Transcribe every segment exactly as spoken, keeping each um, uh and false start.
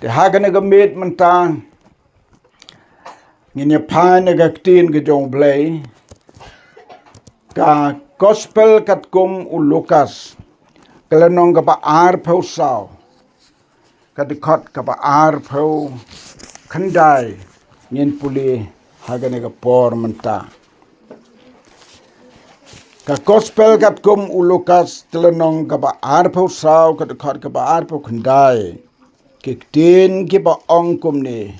Te ha kane ka miet mynta ngin ïa phai na ka ktien ka jong U Blei. Ka Gospel katkum u Lukas, ka lynnong kaba arphew saw, ka dkhot kaba arphew khyndai, ngin pule ha kane ka por mynta. Ka Gospel katkum u Lukas, ka lynnong kaba arphew saw, ka dkhot kaba arphew khyndai. Ki ktien kiba ong kumne: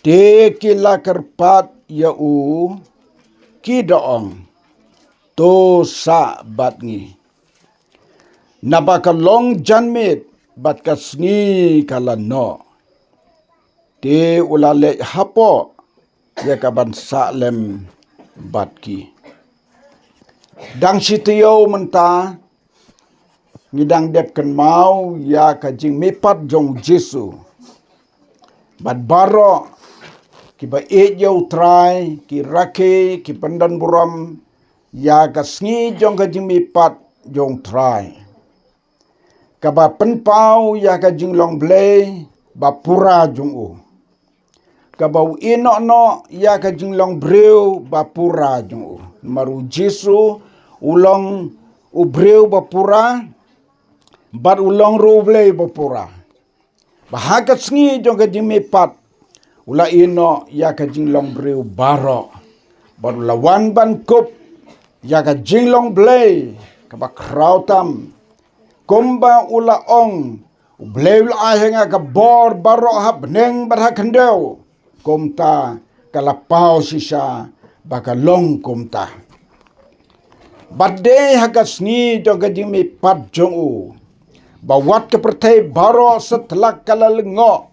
Te ki la kyrpad ïa u, ki da ong: To sah bad ngi, naba ka long janmiet bad ka sngi ka la noh. Te u la leit hapoh ïa ka ban sah lem bad ki. Dang shi taïew mynta ngi dang dep kynmaw ïa ka jingmihpat jong U Jisu. Bad baroh kiba ïeit ïa U Trai ki rakhe, ki pyndonburom ïa ka sngi jong ka jingmihpat jong U Trai, kaba pynpaw ïa ka jinglong Blei ba pura jong u, kaba u ïehnoh noh ïa ka jinglong briew ba pura jong u. Namar U Jisu u long u briew ba pura, bad u long ruh U Blei ba pura. Ba ha ka sngi jong ka jingmihpat u la ïehnoh ïa ka jinglong briew baroh, bad u la wan ban kup ïa ka jinglong Blei kaba khraw tam. Kumba u la ong, U Blei u la ai ha nga ka bor baroh ha bneng bad ha khyndew. Kumta ka la paw shisha ba ka long kumta. Bad dei ha ka sngi jong ka jingmihpat jong u, ba wat ka pyrthei baroh satlak ka la lyngngoh,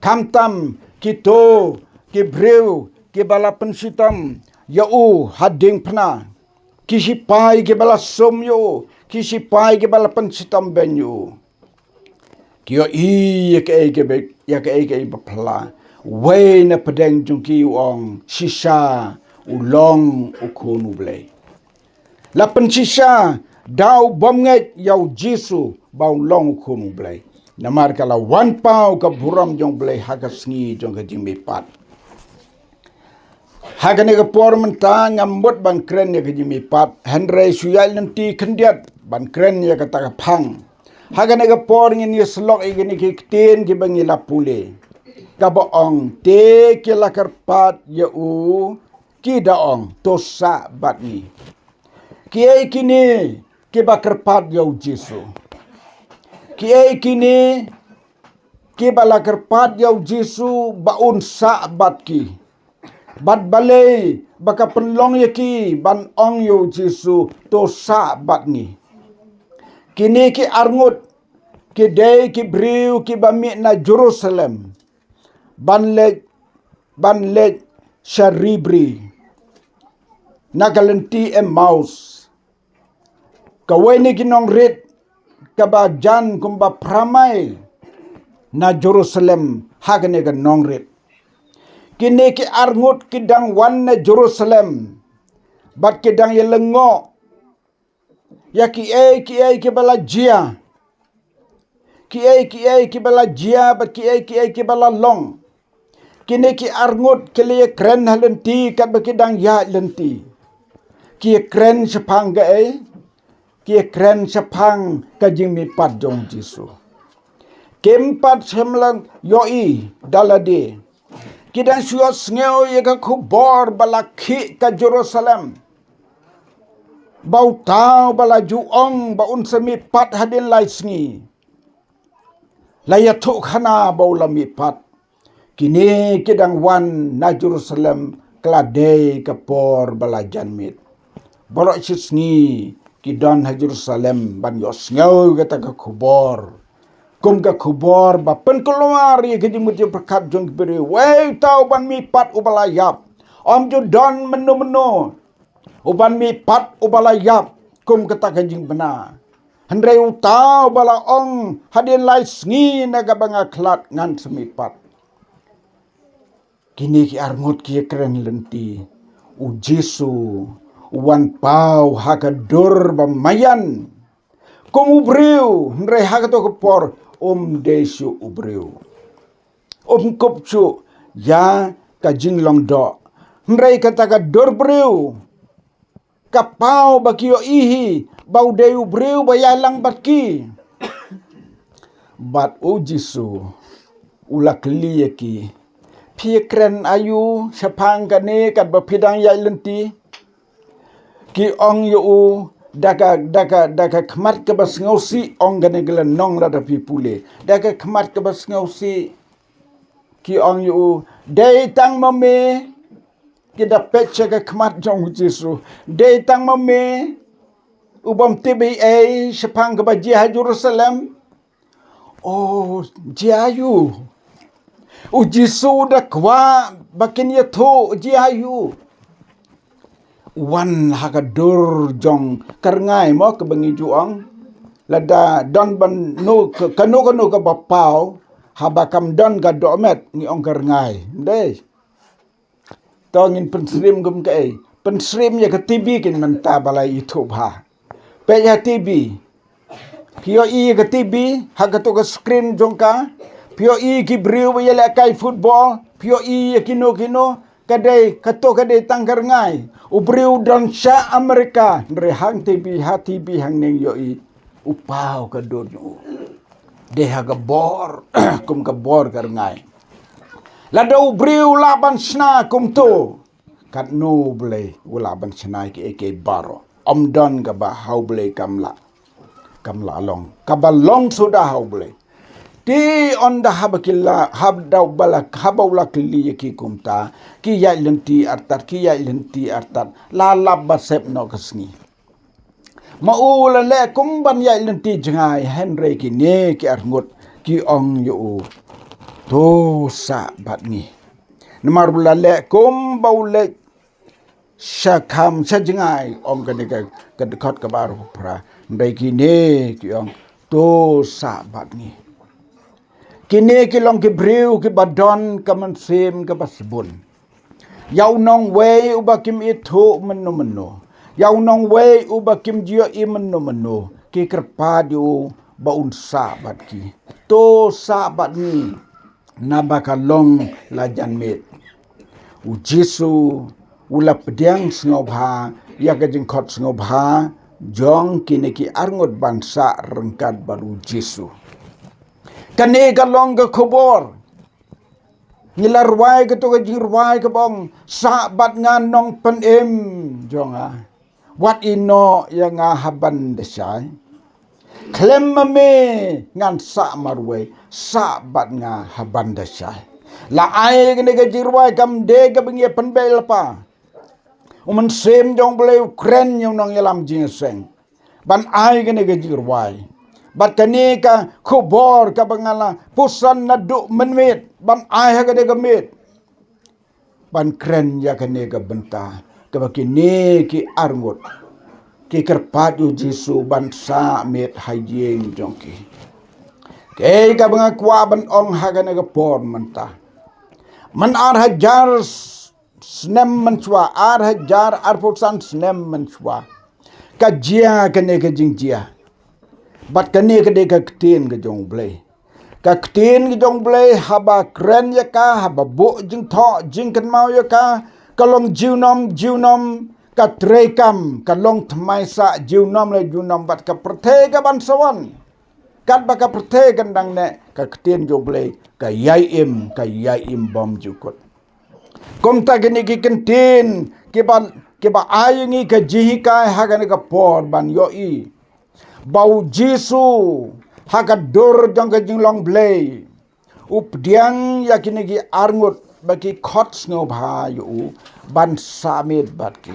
khamtam kito ki briew kiba la pynshitom ïa u ha diengphna, ki shipai kiba la sum ïa u, ki shipai kiba la pynshitom beiñ ïa u. Ki ïohi ïa kaei kaei, ïa kaei kaei ba phylla. Uwei na pdeng jong ki u ong, shisha u long u Khun U Blei. La pynshisha da u bym ngeit ïa U Jisu ba u long u Khun U Blei. Namar ka la wan paw ka burom jong U Blei ha ka sngi jong ka jingmihpat. Ha kane ka por mynta ngam mut ban kren ïa ka jingmihpat, hynrei shu ïaid lynti khyndiat ban kren ïa kata ka phang. Ha kane ka por ngin ïa syllok ïa kine ki ktien kiba ngi la pule, kaba ong: Te ki la kyrpad ïa u, ki da ong: To sah bad ngi. Kiei kine kiba kyrpad ïa U Jisu? Kiei kine kiba la kyrpad ïa U Jisu ba un sah bad ki? Bad balei ba ka pynlong ïa ki ban ong ïa U Jisu: To sah bad ngi? Kine ki arngut ki dei ki briew kiba mih na Jerusalem ban leit, ban leit sha ri bri, na ka lynti Emmaus. Kawei na ki nongrit kaba jan kumba phra mail na Jerusalem ha kane ka nongrit. Kine ki arngut ki dang wan na Jerusalem bad ki dang ïa lyngngoh ïa kiei kiei kiba la jia. Kiei kiei kiba la jia bad kiei kiei kiba la long. Kine ki arngut ki la ïa kren ha lynti katba ki dang ïaid lynti. Ki ïa kren shaphang kaei? Ki ïa kren shaphang ka jingmihpat jong U Jisu. Kim pat shym la ïohi da lade. Ki dang shu ïohsngew ïa ka khubor ba la khih ka Jerusalem, ba uta uba la ju ong ba un sa mihpat hadien lai sngi la ïathuh khana ba u la mihpat. Kine ki dang wan na Jerusalem ka la dei ka por ba la janmiet. Baroh shi sngi ki don ha Jerusalem ban ïohsngew kata ka khubor. Kum ka khubor ba pynkulmar ïa ka jingmut jingpyrkhat jong ki briew. Wei uta uban mihpat uba la ïap. Ym ju don mynno mynno uban mihpat uba la ïap kum kata ka jingbna. Hynrei uta uba la ong hadien lai sngi na kaba nga khlad ngan sa mihpat. Kine ki arngut ki ïa kren lynti. U Jisu u wan paw ha ka dur ba maïan kum u briew, hynrei ha kato ka por um dei shuh u briew. Um kup shuh ïa ka jinglong doh. Hynrei kata ka dur briew ka paw ba ki ïohi hi ba u dei u briew ba ïalang bad ki. Bad u Jisu u la kylli ïa ki, phi kren aïu shaphang kane katba phi dang ïaid lynti? Ki ong ïa u, da ka da ka da ka khmat kaba sngewsih, ong kane ka lynnong lada phi pule, da ka khmat kaba sngewsih. Ki ong ïa u, dei tang ma me. Ki da peit sha ka khmat jong u Jisu. Dei tang ma me u bym tip ei ei shaphang kaba jia ha Jerusalem? O, jia aïu? U Jisu da kwah ba kin ïathuh jia aïu. Wan ha ka dur jong ka rngai mo, kaba ngi ju ong. Lada don ban no ka, kano kano kaba paw, haba kam don ka dohmet ngi ong ka rngai. Dei. To ngin pynsyriem kum kaei? Pynsyriem ïa ka T V kin mynta ba la ithuh bha. Peit ïa T V. Phi ïohi ïa ka T V ha kato ka screen jong ka. Phi ïohi ki briew ba ïalehkai football. Phi ïohi ïa kino kino. Ka dei, kato ka dei tang ka rngai. U briew don sha America, hynrei hang T V, ha T V hangne ïohi u paw ka dur jong u. Dei ha ka bor kum ka bor ka rngai. Lada u briew u lah ban shna kumto, katno U Blei u lah ban shna ïa kiei kiei baroh. Ym don kaba ha U Blei kam lah, kam lah long. Kaba long suda ha U Blei. Te ynda haba ki la, haba u la, haba u la kylli ïa ki kumta, ki ïaid lynti artat, ki ïaid lynti artat, la lap ba sep noh ka sngi. Ma u la leh kum ban ïaid lynti jngai, hynrei kine ki arngut ki ong ïa u, to sah bad ngi. Namar u la leh kum ba u leit sha kham sha jngai, ong kane ka, ka dkhot kaba arphew phra. Hynrei kine ki ong, to sah bad ngi. Kine ki long ki briew kiba don ka mynsiem kaba sbun. Ïa u nongwei uba kim ithuh mynno mynno, ïa u nongwei uba kim ju ïohi mynno mynno, ki kyrpad ïa u ba un sah bad ki. To sah bad ngi, naba ka long la janmiet. U Jisu u la pdiang sngewbha ïa ka jingkhot sngewbha jong kine ki arngut ban sah ryngkat bad u Jisu. Kane ka long ka khubor. Ngi la rwai kato ka jingrwai kaba ong, sah bad nga nongpynim jong nga. Wat ïehnoh ïa nga ha ban da shai. Khlem ma me ngan sah marwei, sah bad nga ha ban da shai. La ai kane ka jingrwai kam dei kaba ngi ïa pynbeit lypa. U Mynsiem jong U Blei u kren ïa u nongïalam jingïaseng ban ai kane ka jingrwai. Bad kane ka khubor kaba nga la puson naduh mynmiet ban ai ha kane ka miet, ban kren ïa kane ka bynta kaba kine ki arngut ki kyrpad ïa u Jisu ban sah miet ha ïing jong ki. Kaei kaba nga kwah ban ong ha kane ka por mynta, man ar hajar snem mynshuwa, ar hajar arphew san snem mynshuwa, ka jia kane ka jingjia. Bad kane ka dei ka ktien ka jong U Blei. Ka ktien ka jong U Blei haba kren ïa ka, haba buh jingthoh jingkynmaw ïa ka, ka long junom junom, ka treikam, ka long thymmai sah junom la junom, bad ka pyrthei ka ban sa wan. Katba ka pyrthei kan dang neh, ka ktien jong U Blei ka ïai im, ka ïai im bymjukut. Kumta kine ki kyntien kiba, kiba ai ïa ngi ka jinghikai ha kane ka por ban ïohi ba u Jisu ha ka dur jong ka jinglong Blei u pdiang ïa kine ki arngut ba ki khot sngewbha ïa u ban sah miet bad ki.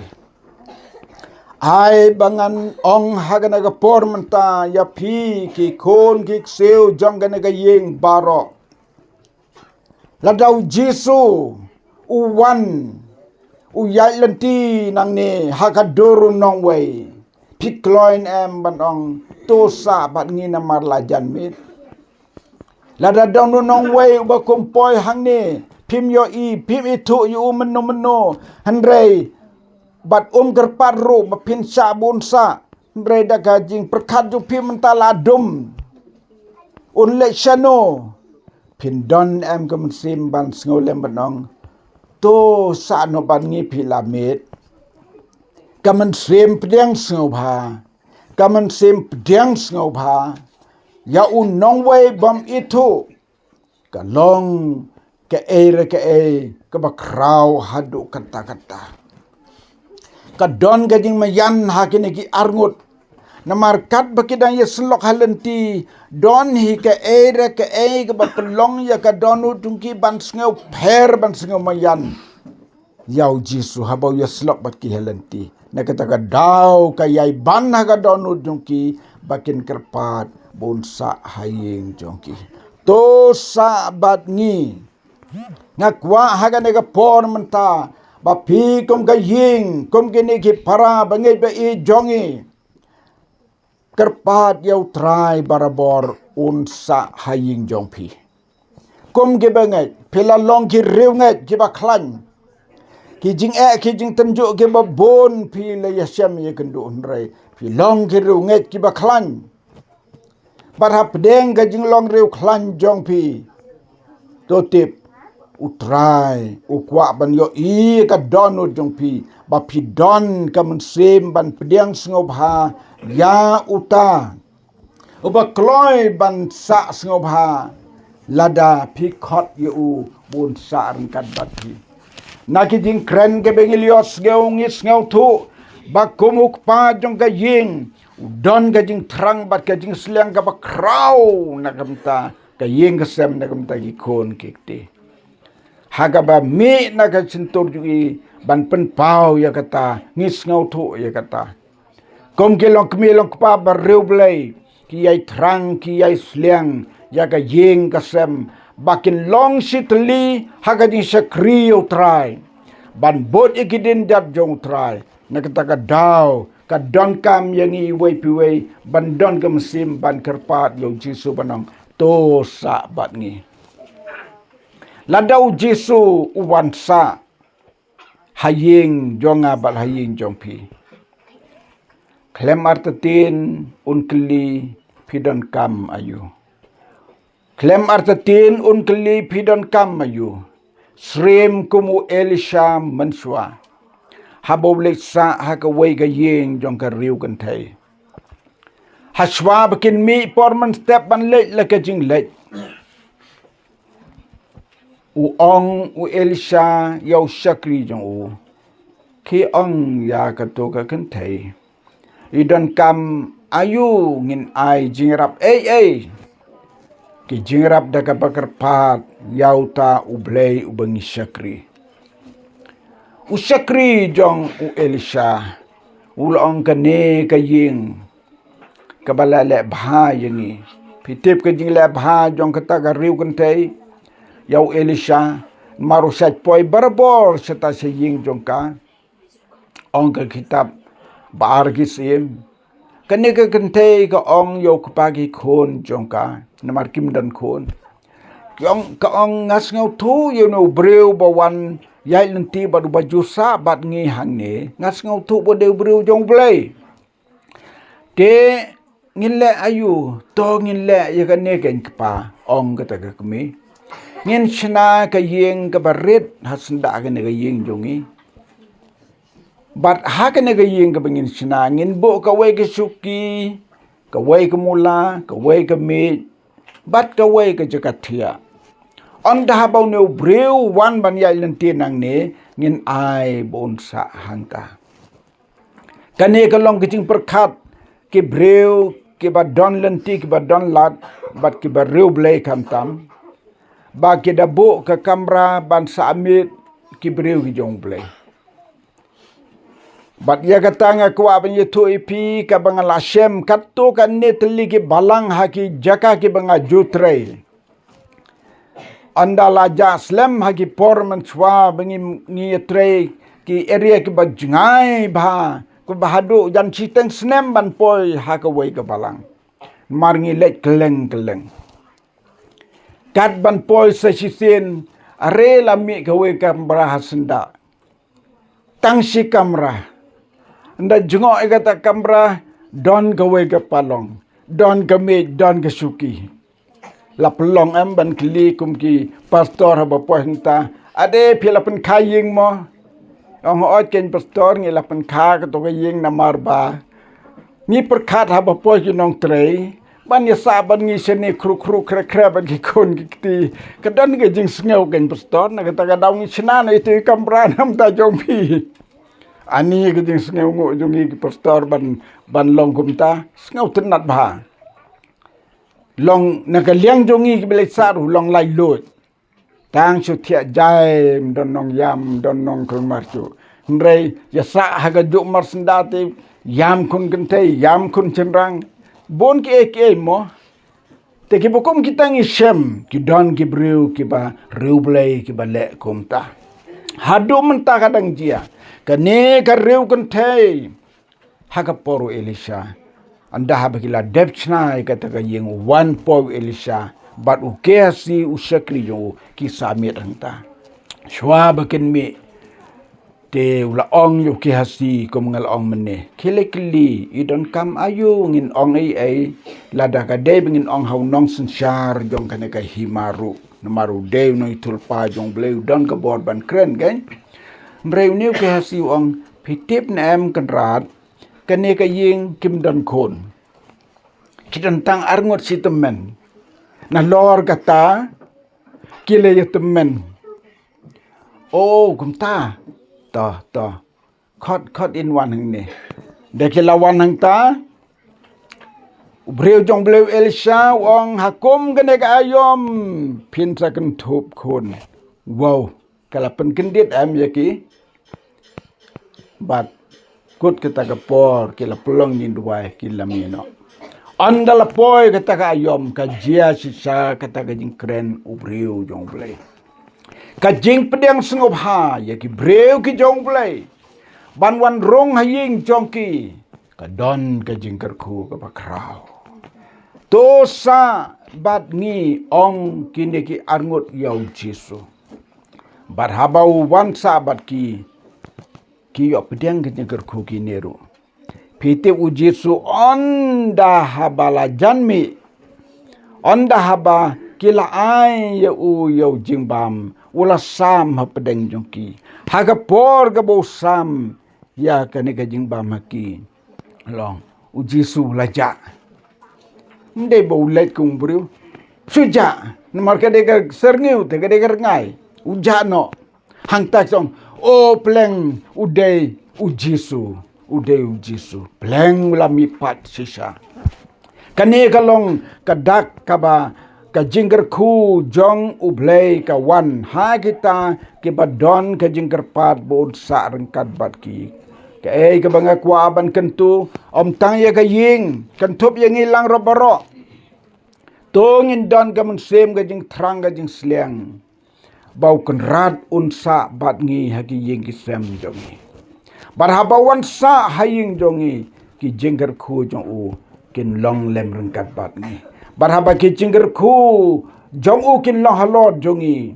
Ai ba ngan ong ha kane ka por mynta ïa phi ki khun ki ksiew jong kane ka ïing baroh. Lada u Jisu u wan, u ïaid lynti nangne ha ka dur u nongwei, phi kloi ne em ban ong, to sah bad ngi namar la janmiet? Lada don u nongwei uba kum poi hangne, phim ïohi, phim ithuh ïa u mynno mynno, hynrei bad um kyrpad ruh ba phin sah ba un sah, hynrei da ka jingpyrkhat jong phi mynta la dum. Un leit shano? Phin don em ka mynsiem ban sngewlem ban ong, to sah noh ban ngi phi la miet. Ka mynsiem pdiang sngewbha. Ka mynsiem pdiang sngewbha. Ïa u nongwei bym ithuh. Ka long kaei re kaei kaba khraw haduh katta katta. Ka don ka jingmaïan ha kine ki arngut. Namar katba ki dang ïasyllok ha lynti, don hi kaei re kaei kaba pynlong ïa ka dohnud jong ki ban sngewpher, ban sngewmaïan ïa u Jisu haba u ïasyllok bad ki ha lynti. Na kata ka daw ka ïai ban ha ka dohnud jong ki ba kin kyrpad ba un sah ha ïing jong ki. To sah bad ngi. Nga kwah ha kane ka por mynta ba phi kum ka ïing, kum kine ki para bangeit ba ïeit jong ngi, kyrpad ïa u Trai barabor un sah ha ïing jong phi. Kum ki bangeit, phi la long ki riewngeit kiba khlaiñ. Ki jingeh ki jingtynjuh kiba bun phi la ïashem ïakynduh, hynrei phi long ki riewngeit kiba khlaiñ. Bad hapdeng ka jinglong riewkhlaiñ jong phi, to tip, u Trai u kwah ban ïohi ka dohnud jong phi, ba phi don ka mynsiem ban pdiang sngewbha ïa uta uba kloi ban sah sngewbha lada phi khot ïa u ba un sah ryngkat bad phi. Na ki jingkren kiba ngi la ïohsngew ngi sngewthuh ba kum u kpa jong ka ïing u don ka jingthrang bad ka jingsliang kaba khraw na ka bynta ka ïing ka sem, na ka bynta ki khun ki kti. Ha kaba mih na ka shyntur jong i ban pynpaw ïa kata, ngi sngewthuh ïa kata. Kum ki long kmie long kpa ba riewblei, ki ïai thrang ki ïai sliang ïa ka ïing ka sem ba kin long shi tylli ha ka jingshakri ïa u Trai, ban bud ïa ki dienjat jong u Trai. Na kata ka daw ka donkam ïa ngi iwei pa iwei ban don ka mynsiem ban kyrpad ïa u Jisu ban ong, to sah bad ngi. Lada u Jisu u wan sah ha ïing jong nga bad ha ïing jong phi, khlem artatien un kylli, phi donkam aïu? Khlem artatien un kylli, phi donkam aïu? Syriem kum u Elisha mynshuwa haba u leit sah ha kawei ka ïing jong ka riewkynthei. Hashuwa ba kin mih por mynstep ban leit la ka jingleit, u ong u Elisha ïa u shakri jong u, khie ong ïa kato ka kynthei, i donkam aïu, ngin ai jingïarap ei ei. Ki jingïarap da kaba kyrpad ïa uta U Blei uba ngi shakri. U shakri jong u Elisha u la ong, kane ka ïing kaba la leh bha ïa ngi. Phi tip ka jingleh bha jong kata ka riewkynthei ïa u Elisha, namar u shait poi barabor shata sha ïing jong ka. Ong ka kitab Ba-ar ki Syiem, kane ka kynthei ka ong ïa u kpa ki khun jong ka, namar kim don khun. Ka ong, ka ong, nga sngewthuh ïa une u briew ba wan ïaid lynti bad uba ju sah bad ngi hangne, nga sngewthuh ba u dei u briew jong U Blei. Te ngin leh aïu? To ngin leh ïa kane keiñ kpa, ong kata ka kmie. Ngin shna ka ïing kaba rit ha syndah kane ka ïing jong ngi. Bad ha kane ka ïing kaba ngin shna ngin buh kawei ka shuki, kawei ka mula, kawei ka miej, bad kawei ka jaka thiah. Ynda haba une u briew u wan ban ïaid lynti nangne, ngin ai ba un sah hangta. Kane ka long ka jingpyrkhat ki briew kiba don lynti, kiba don lad, bad kiba riewblei khamtam, ba ki da buh ka kamra ban sah miet ki briew ki jong U Blei. Bad ïa kata nga kwah ban ïathuh ïa phi kaba nga la shem, katto katne tylli ki balang ha ki jaka kiba nga ju trei. Ynda la jah slem ha ki por mynshuwa ba ngi, ngi ïatrei ki area kiba jngai bha, kiba haduh jan shiteng snem ban poi ha kawei ka balang. Namar ngi leit kylleng kylleng. Kat ban poi sa shisien, are la mih kawei ka kamra ha syndah. Tang shi kamra. Ynda jngoh ïa kata kamra, don kawei ka palong, don ka miej, don ka shuki. La pynlong em ban kylli kum ki pastor haba poi hangta. Ade phi la pynkha ïing mo? Ong hooid keiñ pastor ngi la pynkha kato ka ïing namar ba ngi pyrkhat haba poi ki nongtrei ban ïasah bad ngi shane khru khru khre khre bad ki khun ki kti. Ka don ka jingsngew keiñ pastor na kata ka daw ngi shna na itu i kamra namar jong phi. Ani ka jingsngew nguh jong ngi ki pastor ban ban long kumta. Sngewtynnat bha. Long na ka liang jong ngi ki ba leit sah ruh long laitluid. Tang shu thiah jai, ym don nongïam, ym don nongkhlem marjuh. Hynrei ïasah ha ka juk marsyndah te ïam khun kynthei, ïam khun shynrang. Bun kiei kiei mo. Te kiba kum kita ngi shem, ki don ki briew kiba riewblei kiba leh kumta. Haduh mynta ka dang jia. Kane ka riew kynthei ha ka por u Elisha. Ynda haba ki la dep shna ïa kata ka ïing, u wan poi u Elisha bad u Gehazi u shakri jong u, ki sah miet hangta. Shuwa ba kin mih te u la ong ïa u Gehazi kum nga la ong mynne, khie leit kylli i donkam aïu, ngin ong ei ei. Lada ka dei ba ngin ong ha u nongsynshar jong kane ka hima ruh, namar u dei u nongïathuhlypa jong u Blei, u don ka bor ban kren keiñ. Hynrei une u Gehazi u ong, phi tip ne em Kynrad, kane ka ïing kim don khun. Ki don tang arngut shi tymmen. Nalor kata ki la ïa tymmen. O kumta. To to. Khot khot in wan hangne. Da ki la wan hangta, u briew jong u Blei u Elisha u ong, ha kum kane ka aïom phin sa kynthup khun. Wow. Ka la pynkyndit em ïa ki. Bad kut kata ka por ki la pynlong ïing duwai, ki la mih noh. Ynda la poi kata ka aïom, ka jia shisha kata ka jingkren u briew jong u Blei. Ka jingpdiang sngewbha ïa ki briew ki jong u Blei ban wan rung ha ïing jong ki. Ka don ka jingkyrkhu kaba khraw. To sah bad ngi, ong kine ki arngut ïa u Jisu. Bad haba u wan sah bad ki, ki ïoh pdiang ka jingkyrkhu kine ruh. Phi tip u Jisu ynda haba la jan mih, ynda haba ki la ai ïa u ïa u jingbam, u la sam hapdeng jong ki. Ha ka por kaba u sam ïa kane ka jingbam ha ki, long u Jisu u la jah. Ym dei ba u leit kum u briew. Shu jah. Namar ka dei ka syrngiew te ka dei ka rngai. U jah noh. Hangta ki ong, o pleng u dei u Jisu. U dei u Jisu. Pleng u la mihpat shisha. Kane ka long ka dak kaba ka jingkyrkhu jong u Blei ka wan ha kita kiba don ka jingkyrpad ba un sah ryngkat bad ki. Kaei kaba nga kwah ban kyntu, ym tang ïa ka ïing, kynthup ïa ngi lang ruh baroh. To ngin don ka mynsiem ka jingthrang ka jingsliang, ba u Kynrad un sah bad ngi ha ki ïing ki sem jong ngi. Bad haba wan sah ha ïing jong ngi, ki jingkyrkhu jong u kin long lem ryngkat bad ngi. Bad haba ki jingkyrkhu jong u kin long halor jong ngi,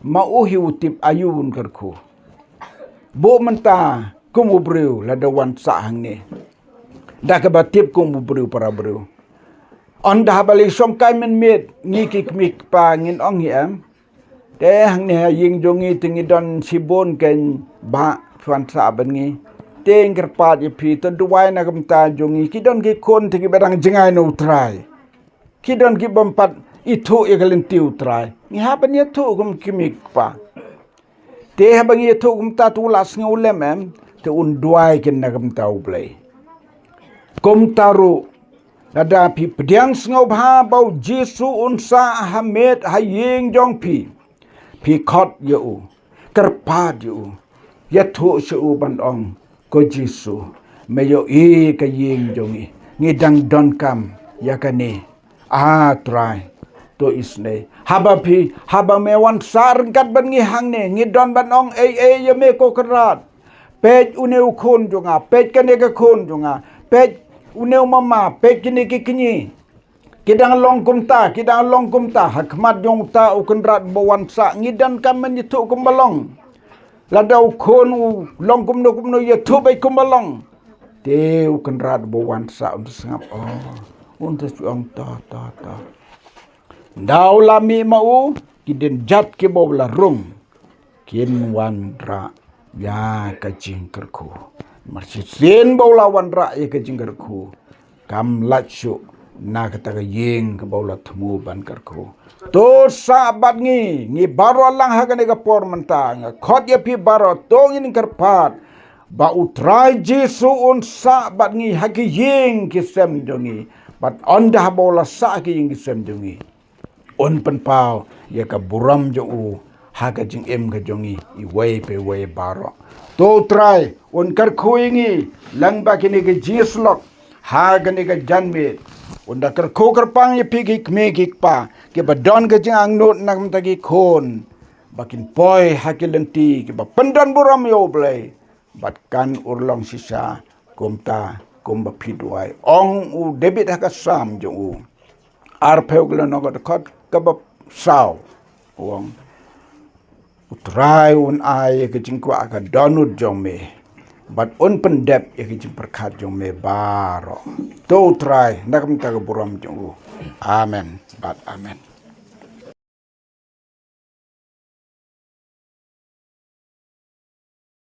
ma u hi u tip aïu un kyrkhu. Buh mynta kum u briew lada wan sah hangne. Da kaba tip kum u briew para briew. Ynda haba leit shongkai mynmiet, ngi ki kmie kpa ngin ong hi em. Te hangne ha ïing jong ngi te ngi don shibun keiñ, ba phi wan sah bad ngi. Te ngi kyrpad ïa phi, to duwai na ka bynta jong ngi. Ki don ki khun te kiba dang jngai na u Trai. Ki don ki bym pat ithuh ïa ka lynti u Trai. Ngi hap ban ïathuh kum ki kmie kpa. Te haba ngi ïathuh kumta te u la sngew lem em, te un duwai keiñ na ka bynta u Blei. Kumta ruh, lada phi pdiang sngewbha ba u Jisu un sah ha miet ha ïing jong phi. Phi khot ïa u, kyrpad ïa u, ïathuh sha u ban ong, ko Jisu, me ïohi ka ïing jong ngi, ngi dang donkam ïa kane. A Trai, to isynei. Haba phi, haba me wan sah ryngkat bad ngi hangne, ngi don ban ong ei ei ïa me ko Kynrad. Peit une u khun jong nga, peit kane ka khun jong nga, peit une u mama, peit kine ki kñi. Ki dang long kumta, ki dang long kumta, ha khmat jong uta u Kynrad ba wan sah, ngi donkam ban ïathuh kumba long. Lada u khun u long kumno kumno, ïathuh beit kumba long. Te u Kynrad ba wan sah un sngap, oh, un sa shu ong to to to. Nda u la mih ma u, ki dieng jait kiba u la rung kin wanrah ïa ka jingkyrkhu. Namar shisien ba u la wanrah ïa ka jingkyrkhu, kam lait shuh na kata ka ïing kaba u la thmu ban kyrkhu. To sah bad ngi, ngi baroh lang ha kane ka por mynta, nga khot ïa phi baroh, to ngin kyrpad ba U Trai Jisu un sah bad ngi ha ki ïing ki sem jong ngi, bad ynda ba u la sah ha ki ïing ki sem jong ngi, un pynpaw ïa ka burom jong u ha ka jingim ka jong ngi iwei pa iwei baroh. To U Trai un kyrkhu ïa ngi lyngba kine ki jingïasyllok ha kane ka janmiet. Un da kyrkhu kyrpang ïa phi ki kmie ki kpa kiba don ka jingangnud na ka bynta ki khun, ba kin poi ha ki lynti kiba pyndonburom ïa U Blei, bad kan urlong shisha kumta kumba phi duwai. Ong u David ha ka Salm jong u arphew, ka lynnong ka dkhot kaba saw, u ong: U Trai un ai ïa ka jingkwah ka dohnud jong me, bad un pyndep ïa ka jingpyrkhat jong me baroh. To U Trai, na ka bynta ka burom jong u. Amen bad amen.